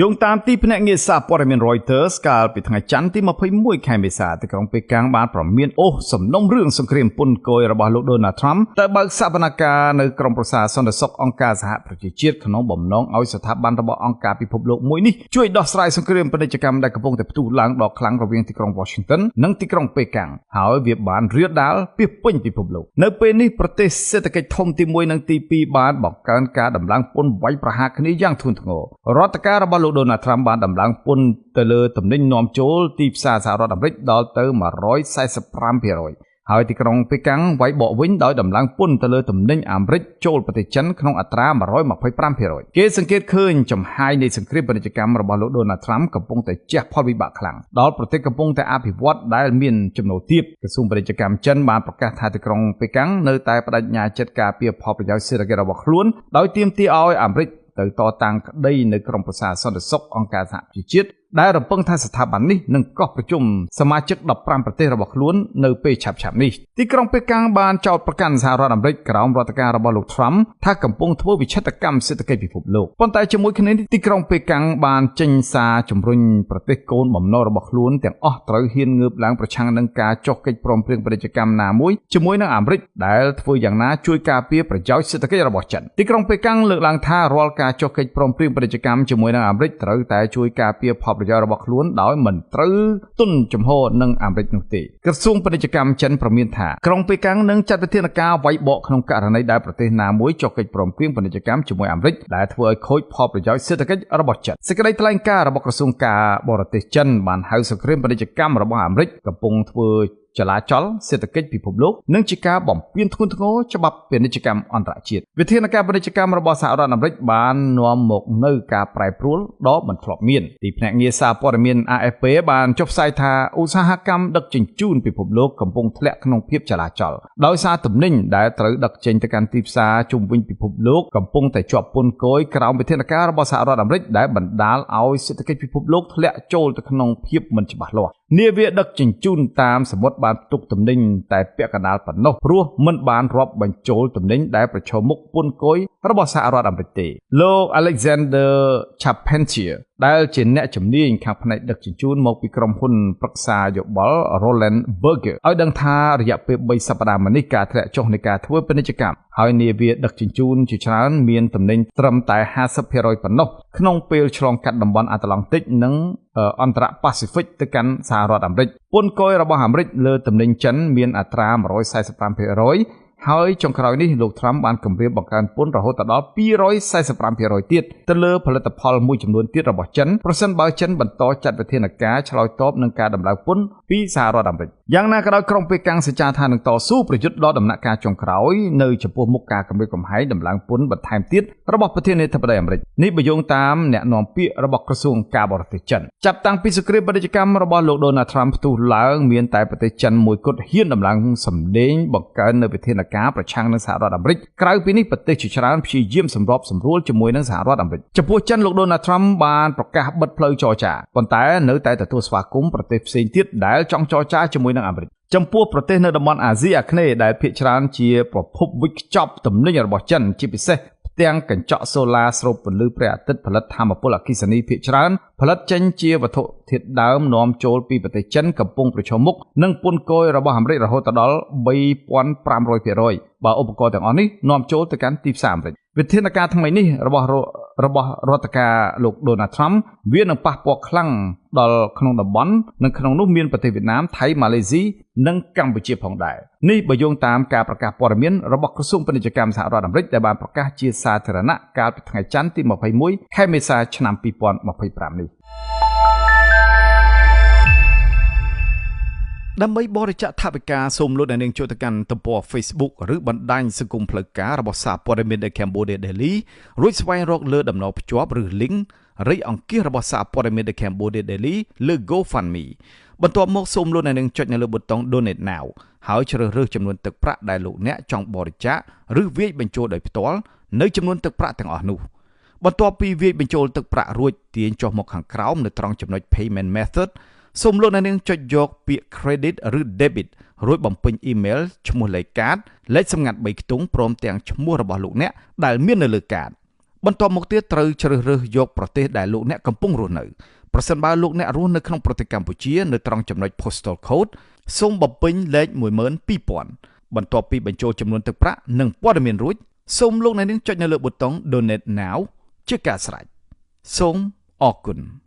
យោងតាមទីភ្នាក់ងារសារព័ត៌មាន Reuters កាលពីថ្ងៃច័ន្ទទី21ខែមេសាទីក្រុងប៉េកាំងបានប្រមានអូសសំណុំរឿងសង្គ្រាមពន្ធគយរបស់លោក Donald Trump ទៅបើកសវនកម្មនៅក្រុមប្រឹក្សាសន្តិសុខអង្គការសហប្រជាជាតិក្នុងបំណងឲ្យស្ថាប័នរបស់អង្គការពិភពលោកមួយនេះជួយដោះស្រាយសង្គ្រាមពាណិជ្ជកម្មដែលកំពុងតែផ្ទុះឡើងដ៏ខ្លាំងរវាងទីក្រុង Washington និងទីក្រុងប៉េកាំងហើយវាបានរាលដាលពាសពេញពិភពលោកនៅពេលនេះប្រទេសសេដ្ឋកិច្ចធំទី1និងទី2បានបង្កើនការដំឡើងពន្ធវាយប្រហារគ្នាយ៉ាងធ្ងន់ធ្ងររដ្ឋការរបស់លោក Donald Trump បានដំឡើងពន្ធទៅលើទំនិញនាំចូលទីផ្សារសហរដ្ឋអាមេរិកដល់ទៅ145%ហើយទីក្រុងប៉េកាំងវាយបកវិញដោយដំឡើងពន្ធទៅលើទំនិញអាមេរិកចូលប្រទេសចិនក្នុងអត្រា125%គេសង្កេតឃើញចំហាយនៃសង្គ្រាមពាណិជ្ជកម្មរបស់លោក Donald Trump កំពុងតែជះផលវិបាកខ្លាំងដល់ប្រទេសកំពុងតែអភិវឌ្ឍដែលមានចំណូលទាបក្រសួងពាណិជ្ជកម្មចិនបានប្រកាសថាទីក្រុងប៉េកាំងនៅតែបដិញ្ញាចិត្តការពារផលប្រយោជន៍សេដ្ឋកិច្ចរបស់ខ្លួនដោយទាមទារឲ្យអាមេរិកទៅតតាំងក្តីនៅក្រុមប្រឹក្សាសន្តិសុខអង្គការសហប្រជាជាតិដែលរំពឹងថាស្ថាប័ននេះនឹងកោះប្រជុំសមាជិក15ប្រទេសរបស់ខ្លួននៅពេលឆាប់ៗនេះទីក្រុងប៉េកាំងបានចោទប្រកាន់សហរដ្ឋអាមេរិកក្រោមរដ្ឋការរបស់លោក Trump ថាកំពុងធ្វើវិច្ឆេទកម្មសេដ្ឋកិច្ចពិភពលោកប៉ុន្តែជាមួយគ្នានេះទីក្រុងប៉េកាំងបានចេញសារជំរុញប្រទេសកូនបំណុលរបស់ខ្លួនទាំងអស់ត្រូវហ៊ានងើបឡើងប្រឆាំងនឹងការចុះកិច្ចព្រមព្រៀងពាណិជ្ជកម្មណាមួយជាមួយនឹងអាមេរិកដែលធ្វើយ៉ាងណាជួយការពារប្រយោជន៍សេដ្ឋកិច្ចរបស់ចិនទីក្រុងប៉េកាំងលើកឡើងថារាល់ការចុះកិច្ចព្រមព្រៀងពាណិជ្ជកម្មជាមួយនឹងអាមេរិកត្រូវតែជួយការពារផលប្រយោជន៍របស់ខ្លួនដោយមិនត្រូវទុនចំហនឹងអាមេរិកនោះទេក្រសួងពាណិជ្ជកម្មចិនព្រមានថាក្រុងប៉េកាំងនឹងចាត់វិធានការវាយបកក្នុងករណីដែលប្រទេសណាមួយចុះកិច្ចព្រមព្រៀងពាណិជ្ជកម្មជាមួយអាមេរិកដែលធ្វើឲ្យខូចផលប្រយោជន៍សេដ្ឋកិច្ចរបស់ចិនសេចក្តីថ្លែងការណ៍របស់ក្រសួងការបរទេសចិនបានហៅសង្គ្រាមពាណិជ្ជកម្មរបស់អាមេរិកកំពុងធ្វើចលាចលសេដ្ឋកិច្ចពិភពលោកនិងជាការបំពានធ្ងន់ធ្ងរច្បាប់ពាណិជ្ជកម្មអន្តរជាតិវិធានការពាណិជ្ជកម្មរបស់សហរដ្ឋអាមេរិកបាននាំមកនូវការប្រែប្រួលដ៏មិនធ្លាប់មានទីភ្នាក់ងារសារព័ត៌មាន AFP បានចុះផ្សាយថាឧស្សាហកម្មដឹកជញ្ជូនពិភពលោកកំពុងធ្លាក់ក្នុងភាពចលាចលដោយសារទំនិញដែលត្រូវដឹកចេញទៅកាន់ទីផ្សារជុំវិញពិភពលោកកំពុងតែជាប់ពន្ធគយក្រោមវិធានការរបស់សហរដ្ឋអាមេរិកដែលបណ្ដាលឲ្យសេដ្ឋកិច្ចពិភពលោកធ្លាក់ចូលទៅក្នុងភាពមិនច្បាស់លាស់នាវាដឹកជញ្ជូនតាមសមុទ្របានផ្ទុកទំនិញតែពាក់កណ្ដាលប៉ុណ្ណោះព្រោះមិនបានរាប់បញ្ចូលទំនិញដែលប្រឈមមុខពន្ធគយរបស់សហរដ្ឋអាមេរិកទេលោក Alexander Charpentier ដែលជាអ្នកជំនាញខាងផ្នែកដឹកជញ្ជូនមកពីក្រុមហ៊ុនប្រឹក្សាយោបល់ Roland Berger ឲ្យដឹងថារយៈពេល3សប្តាហ៍មកនេះការធ្លាក់ចុះនៃការធ្វើពាណិជ្ជកម្មហើយនាវាដឹកជញ្ជូនជាច្រើនមានទំនិញត្រឹមតែ50%ប៉ុណ្ណោះក្នុងពេលឆ្លងកាត់តំបន់អាត្លង់តិកនិងអន្តរប៉ាស៊ីហ្វិកទៅកាន់សហរដ្ឋអាមេរិកពន្ធគយរបស់អាមេរិកលើទំនិញចិនមានអត្រា145%ហើយចុងក្រោយនេះលោក Trump បានគម្រាមបង្កើនពន្ធរហូតដល់245%ទៀតទៅលើផលិតផលមួយចំនួនទៀតរបស់ចិនប្រសិនបើចិនបន្តចាត់វិធានការឆ្លើយតបនឹងការដំឡើងពន្ធពីសហរដ្ឋអាមេរិកយ៉ាងណាក៏ដោយក្រុងប៉េកាំងសច្ចាថានឹងតស៊ូប្រយុទ្ធដល់ដំណាក់កាលចុងក្រោយនៅចំពោះមុខការគម្រាមកំហែងដំឡើងពន្ធបន្ថែមទៀតរបស់ប្រធានាធិបតីអាមេរិកនេះបើយោងតាមអ្នកនាំពាក្យរបស់ក្រសួងការបរទេសចិនចាប់តាំងពីសង្គ្រាមពាណិជ្ជកម្មរបស់លោក Donald Trump ផ្ទុះឡើងមានតែប្រទេសចិនមួយគត់ហ៊ានដំឡើងសម្លេងបង្កើននៅវិធានការប្រឆាំងនឹងសហរដ្ឋអាមេរិកក្រៅពីនេះប្រទេសជាច្រើនព្យាយាមសម្របសម្រួលជាមួយនឹងសហរដ្ឋអាមេរិកចំពោះចិនលោក Donald Trump បានប្រកាសបិទផ្លូវចរចាប៉ុន្តែនៅតែទទួលស្វាគមន៍ប្រទេសផ្សេងទៀតដែលចង់ចរចាជាមួយនឹងអាមេរិកចំពោះប្រទេសនៅតំបន់អាស៊ីអាគ្នេយ៍ដែលភាគច្រើនជាប្រភពវិចខ្ចប់ទំនិញរបស់ចិនជាពិសេសផ្ទាំងកញ្ចក់សូឡាស្រូបពន្លឺព្រះអាទិត្យផលិតថាមពលអគ្គិសនីភាគច្រើនផលិតចេញជាវត្ថុធាតុដើមនាំចូលពីប្រទេសចិនកំពុងប្រឈមមុខនឹងពន្ធគយរបស់អាមេរិករហូតដល់3500%បើឧបករណ៍ទាំងអស់នេះនាំចូលទៅកាន់ទីផ្សារអាមេរិកវិធានការថ្មីនេះរបស់រដ្ឋការលោក Donald Trump វានឹងប៉ះពាល់ខ្លាំងដល់ក្នុងតំបន់និងក្នុងនោះមានប្រទេសវៀតណាមថៃម៉ាឡេស៊ីនិងកម្ពុជាផងដែរនេះបើយោងតាមការប្រកាសព័ត៌មានរបស់ក្រសួងពាណិជ្ជកម្មសហរដ្ឋអាមេរិកដែលបានប្រកាសជាសាធារណៈកាលពីថ្ងៃច័ន្ទទី21ខែមេសាឆ្នាំ2025នេះដើម្បីបរិច្ចាគថវិកាសូមលោកអ្នកនាងចូលទៅកាន់ទំព័រ Facebook ឬបណ្ដាញសង្គមផ្លូវការរបស់សារព័ត៌មាន The Cambodia Daily រួចស្វែងរកលើតំណភ្ជាប់ឬ link រៃអង្គាសរបស់សារព័ត៌មាន The Cambodia Daily លើ GoFundMe បន្ទាប់មកសូមលោកអ្នកនាងចុចនៅលើប៊ូតុង Donate Now ហើយជ្រើសរើសចំនួនទឹកប្រាក់ដែលលោកអ្នកចង់បរិច្ចាគឬវាយបញ្ចូលដោយផ្ទាល់នៅចំនួនទឹកប្រាក់ទាំងអស់នោះបន្ទាប់ពីវាយបញ្ចូលទឹកប្រាក់រួចទាញចុះមកខាងក្រោមនៅត្រង់ចំណុច Payment Method សូមលោកអ្នកនាងចុចយកពាក្យ credit ឬ debit រួចបំពេញអ៊ីមែលឈ្មោះលេខកាតលេខសម្ងាត់3ខ្ទង់ព្រមទាំងឈ្មោះរបស់លោកអ្នកដែលមាននៅលើកាត បន្ទាប់មកទៀតត្រូវជ្រើសរើសយកប្រទេសដែលលោកអ្នកកំពុងរស់នៅប្រសិនបើលោកអ្នករស់នៅក្នុងប្រទេសកម្ពុជានៅត្រង់ចំណុច Postal Code សូមបំពេញលេខ12000បន្ទាប់ពីបញ្ចូលចំនួនទឹកប្រាក់និងព័ត៌មានរួចសូមលោកអ្នកនាងចុចនៅលើប៊ូតុង Donate Now ជាការស្រេចសូមអរគុណ។